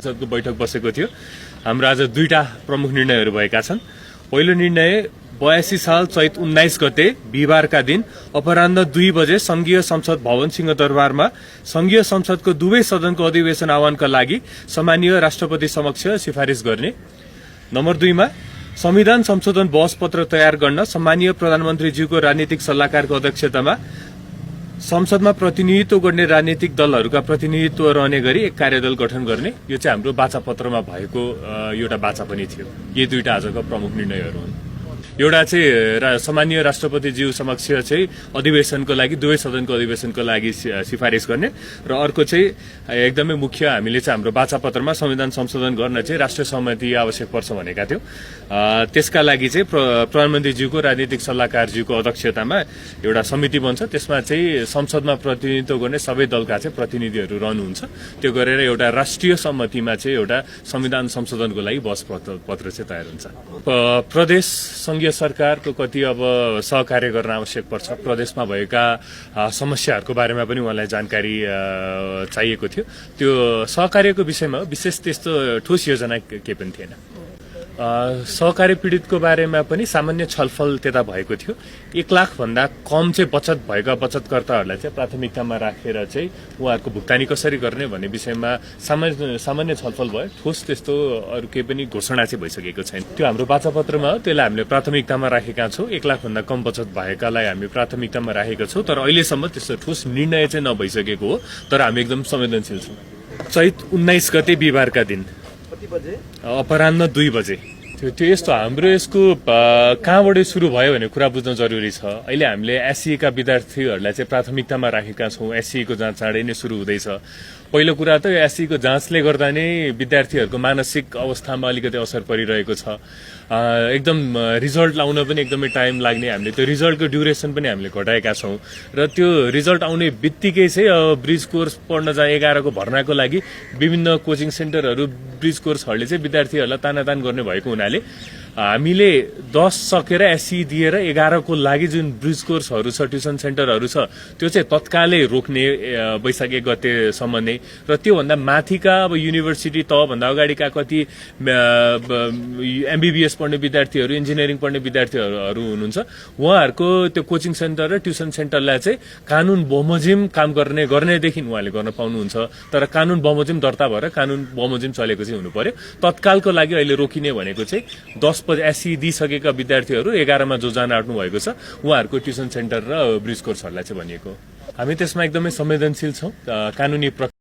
संसदको बैठक बसेको थियो। हाम्रो आज दुईटा प्रमुख निर्णयहरू भएका छन्। पहिलो निर्णय 82 साल चैत 19 गते बिहिबारका दिन अपराह्न 2 बजे संघीय संसद भवन सिंहदरबारमा संघीय संसदको दुवै सदनको अधिवेशन आह्वानका लागि सम्मानीय राष्ट्रपति समक्ष सिफारिश गर्ने। नम्बर 2 मा संविधान संशोधन बहस पत्र तयार गर्न सम्मानीय प्रधानमन्त्रीज्यूको राजनीतिक सल्लाहकारको अध्यक्षतामा संसदमा प्रतिनिधित्व गर्ने राजनीतिक दलहरूका प्रतिनिधित्व रहने गरी एक कार्यदल गठन गर्ने। यो चाहिँ हाम्रो वाचापत्रमा भएको एउटा वाचा पनि थियो। यी दुईटा आजका प्रमुख निर्णयहरू हुन्। एउटा चाहिँ सम्मानीय राष्ट्रपतिज्यू समक्ष चाहिँ अधिवेशनको लागि दुवै सदनको अधिवेशनको लागि सिफारिश गर्ने र अर्को चाहिँ एकदमै मुख्य हामीले चाहिँ हाम्रो वाचापत्रमा संविधान संशोधन गर्न चाहिँ राष्ट्रिय सहमति आवश्यक पर्छ भनेका थियौं। त्यसका लागि चाहिँ प्रधानमन्त्रीज्यूको राजनीतिक सल्लाहकारज्यूको अध्यक्षतामा एउटा समिति बन्छ। त्यसमा चाहिँ संसदमा प्रतिनिधित्व गर्ने सबै दलका चाहिँ प्रतिनिधिहरू रहनुहुन्छ। त्यो गरेर एउटा राष्ट्रिय सम्मतिमा चाहिँ एउटा संविधान संशोधनको लागि बहस पत्र चाहिँ तयार हुन्छ। प्रदेश संघीय सरकारको कति अब सहकार्य गर्न आवश्यक पर्छ, प्रदेशमा भएका समस्याहरूको बारेमा पनि उहाँलाई जानकारी चाहिएको थियो। त्यो सहकार्यको विषयमा विशेष त्यस्तो ठोस योजना केही पनि थिएन। सहकारी पीडितको बारेमा पनि सामान्य छलफल त्यता भएको थियो। 1 लाख भन्दा कम चाहिँ बचत भएका बचतकर्ताहरूलाई चाहिँ प्राथमिकतामा राखेर चाहिँ उहाँहरूको भुक्तानी कसरी गर्ने भन्ने विषयमा सामान्य छलफल भयो। ठोस त्यस्तो अरू केही पनि घोषणा चाहिँ भइसकेको छैन। त्यो हाम्रो वाचापत्रमा हो, त्यसलाई हामीले प्राथमिकतामा राखेका छौँ। 1 लाख भन्दा कम बचत भएकालाई हामी प्राथमिकतामा राखेका छौँ। तर अहिलेसम्म त्यस्तो ठोस निर्णय चाहिँ नभइसकेको हो। तर हामी एकदम संवेदनशील छौँ। चैत 19 गते बिहिबारका दिन अपराह्न 2 बजे त्यो यस्तो हाम्रो यसको कहाँबाट सुरु भयो भन्ने कुरा बुझ्न जरुरी छ। अहिले हामीले एससीई का विद्यार्थीहरूलाई चाहिँ प्राथमिकतामा राखेका छौँ। एससीई को जाँच चाँडै नै सुरु हुँदैछ। पहिलो कुरा त एससीई को जाँचले गर्दा नै विद्यार्थीहरूको मानसिक अवस्थामा अलिकति असर परिरहेको छ। एकदम रिजल्ट लाउन पनि एकदमै टाइम लाग्ने, हामीले त्यो रिजल्टको ड्युरेसन पनि हामीले घटाएका छौँ र त्यो रिजल्ट आउने बित्तिकै चाहिँ ब्रिज कोर्स पढ्न जाँ 11 को भर्नाको लागि विभिन्न कोचिङ सेन्टरहरू ब्रिज कोर्सहरूले चाहिँ विद्यार्थीहरूलाई तानातान गर्ने भएको हुनाले हामीले 10 सकेर एससी दिएर 11 को लागि जुन ब्रिज कोर्सहरू छ, ट्युसन सेन्टरहरू छ, त्यो चाहिँ तत्कालै रोक्ने वैशाख 1 गतेसम्म नै। र त्योभन्दा माथिका अब युनिभर्सिटी तहभन्दा अगाडिका कति एमबीबीएस पढ्ने विद्यार्थीहरू, इन्जिनियरिङ पढ्ने विद्यार्थीहरू हुनुहुन्छ, उहाँहरूको त्यो कोचिङ सेन्टर र ट्युसन सेन्टरलाई चाहिँ कानून बमोजिम काम गर्नेदेखि उहाँले गर्न पाउनुहुन्छ। तर कानून बमोजिम दर्ता भएर कानून बमोजिम चलेको चाहिँ हुनु पर्यो। तत्कालको लागि अहिले रोकिने भनेको चाहिँ 10 बजे एससी दिइसकेका विद्यार्थीहरू 11 मा जो जान आँट्नु भएको छ उहाँहरूको ट्युसन सेन्टर र ब्रिज कोर्सहरूलाई चाहिँ भनिएको। हामी त्यसमा एकदमै संवेदनशील छौँ। कानूनी